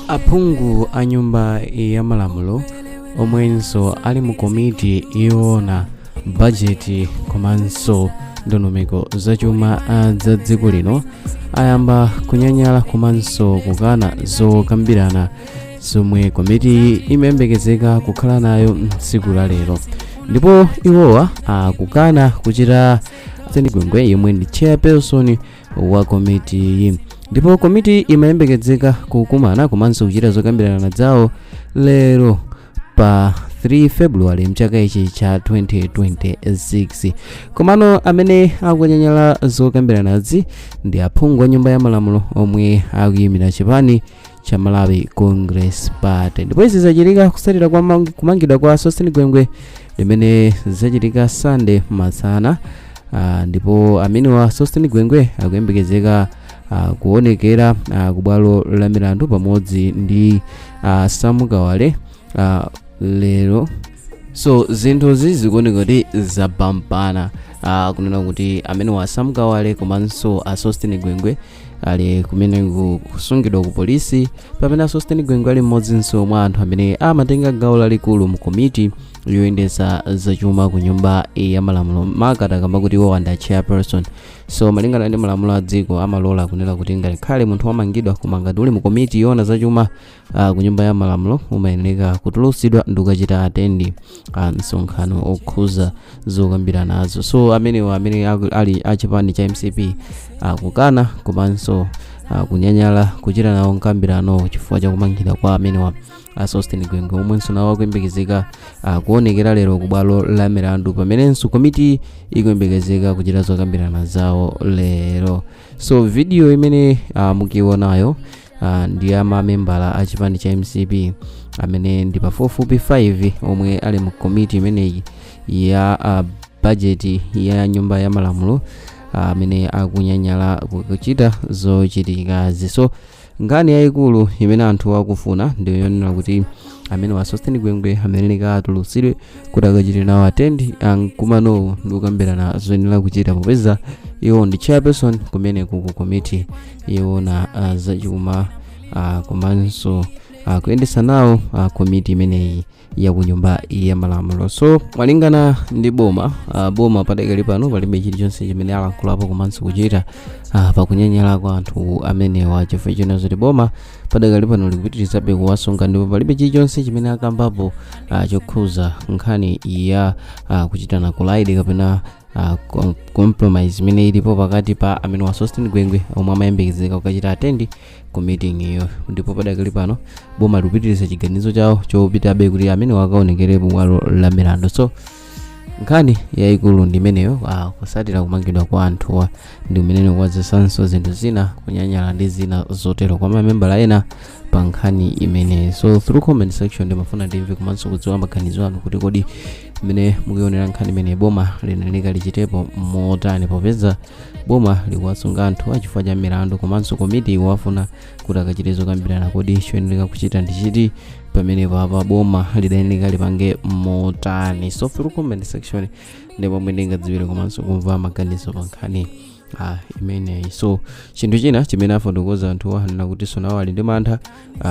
Aphungu a Nyumba ya Malamulo omwenso ali mu komiti yoona bajeti komanso ndondomeko zachuma za dziko lino ayamba kunyanyala komanso kukana zokambirana zomwe komiti imayembekezeka kukhala nayo tsiku la lero. Ndipo iwowa akukana kuchita Gwengwe yemwe ndi chairperson wa komitiyi. Ndipo komiti imayembekezeka kukumana komanso kuchita zokambirana zawo lero pa 3 February mchaka ichi cha 2026. Komano amene akunyanyala zokambiranazi ndi aphungu a Nyumba ya Malamulo omwe akuyimira chipani cha Malawi Congress Party. Ndipo izi zachitika kutsatira kwa kumangidwa kwa Sosten Gwengwe limene zachitika Sunday masana. Ndipo amenewa Sosten Gwengwe akuyembekezeka kuonekera ku bwalo la milandu pamodzi ndi Sam Kawale lero. So zinthuzi zikuoneka kuti zabampana, kunena kuti amenewa Sam Kawale komanso a Sosten Gwengwe ali kumene kusungidwa ku polisi, pamene a Sosten Gwengwe ali mmodzinso mwa anthu amene amatenga gawo lalikulu mu komiti yoyendetsa zachuma ku Nyumba ya Malamulo, makata kuti iwo ndi chairperson. So malingana ndi malamulo a dziko, amalola kunena kuti ngakhale munthu wamangidwa, koma ngati uli mu komiti yoona zachuma ku Nyumba ya Malamulo, umayenera kutulutsidwa ndi kukachita attend msonkhano okhuza zokambiranazo. So amenewa amene ali achipani cha MCP akukana komanso kunyanyala kuchita nawo mkambirano chifukwa chakumangidwa kwa amenewa a Sosten Gwengwe, omwenso nawo akuyembekezeka kuonekera lero ku bwalo la milandu, pamenenso komiti ikuyembekezeka kuchita zokambirana zawo lero. So video imene mukionayo ndi ya mamembala a chipani cha MCP amene ndi pafupifupi 5 omwe ali mu komiti imeneyi ya bajeti ya Nyumba ya Malamulo, amene akunyanyala kuchita zochitikazi. So nkhani yayikulu imene anthu akufuna ndi yonena kuti amene wa Sosten Gwengwe amene atulutsidwe kuti akachite nawo attend mkumanowo ndi kukambirana zoyenera kuchita, popeza iwo ndi chairperson kumene ku komiti yoona zachuma komanso kuyendetsa nawo komiti imeneyi ya ku Nyumba ya Malamulo. So malingana ndi boma, boma padakali pano palibe chilichonse chimene alankhulapo komanso kuchita pakunyanyala kwa anthu amenewa, chifukwa china zoti boma padakali pano likupitirizabe kuwasunga, ndipo palibe chilichonse chimene akambapo chokhuza nkhani ya kuchitana collide kapena compromise imene ilipo pakati pa amene wa Sosten Gwengwe omwe amayembekezeka kukachita attend ku meeting iyo. Ndipo padakali pano boma likupitiriza chiganizo chawo chopitabe kuti amene wakaonekere bwalo la milandu. So nkhani yayikulu ndi imeneyo, kusatira kumangidwa kwa anthuwa ndi kumenene kwadzetsanso zinthu zina, kunyanyala ndi zina zotero kwa mamembala ena pa nkhani imeneyi. So through comment section ndimafuna ndimve komanso kudziwa maganizo anu kuti kodi mmene mukuyionera nkhani imeneyi, boma linayenera lichitepo motani, popeza boma likuwasunga anthu achifukwa cha milandu komanso komiti ikuwafuna kuti akachite zokambirana? Kodi choyenera kuchita ndi chiti pamenepo? Apa boma lidayenera lipange motani? So through comment section ndipo momwe ndingadziwire komanso kumva maganizo pa nkhani imeneyi. So chinthu china chimene afotokoza anthu anena kuti sonawo ali ndi mantha,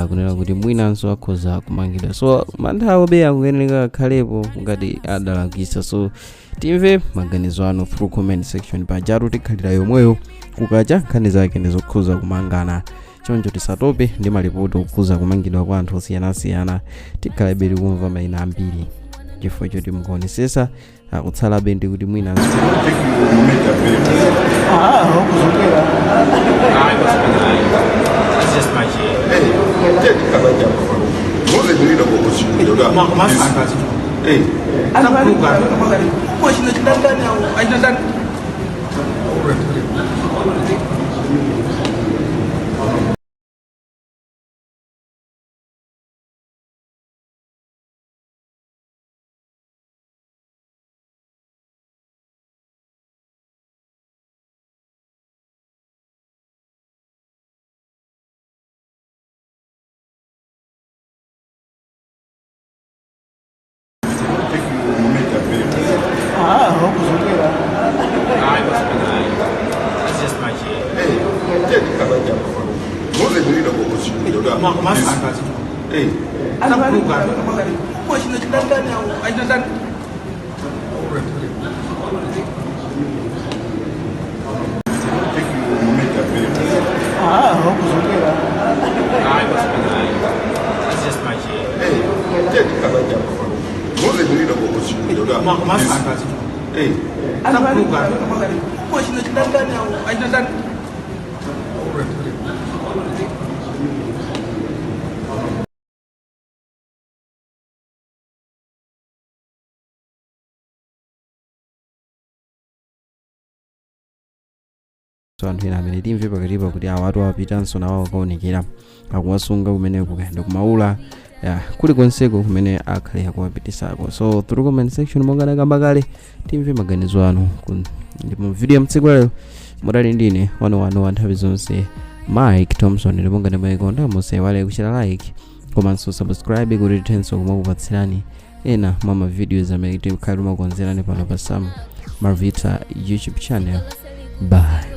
kunena kuti mwinanso akhoza kumangidwa. So mantha awo be akuyenera akhalepo ngati adalakwitsa. So timve maganizo anu through comment section. Pajatu tikhalira yomweyo kukacha, nkhani zake ndizokhuza kumangana, choncho tisatope ndi malipoti okhuza kumangidwa kwa anthu osiyanasiyana. Tikhalabe tikumva mayina ambiri, chifukwa choti mukaonesesa akutsalabe ndi kuti mwinanso Ah, kuzokera. That's just my chair. Hey, Anthu. Ah, kuzokera. That's just my chair. Ah, kuzokera. So anthu ena amene timve pakatipa kuti awatu apitanso nawo akaonekera akuwasunga kumeneko kuyenda kumaula ya kulikonseko kumene akhale akuwapitisako. So through comment section, monga nakamba kale, timve maganizo anu. Ndipo video ya mtsiku lero mudali ndine wanu wa nthawi zonse, Mike Thompson. Ndipo ngati mwayikonda, musaiwale kuchita like komanso subscribe kuti tithenso kumakupatsirani ena mwa ma videos amene tikhale timakonzerani pano pa Sam Marvita YouTube channel. Bye.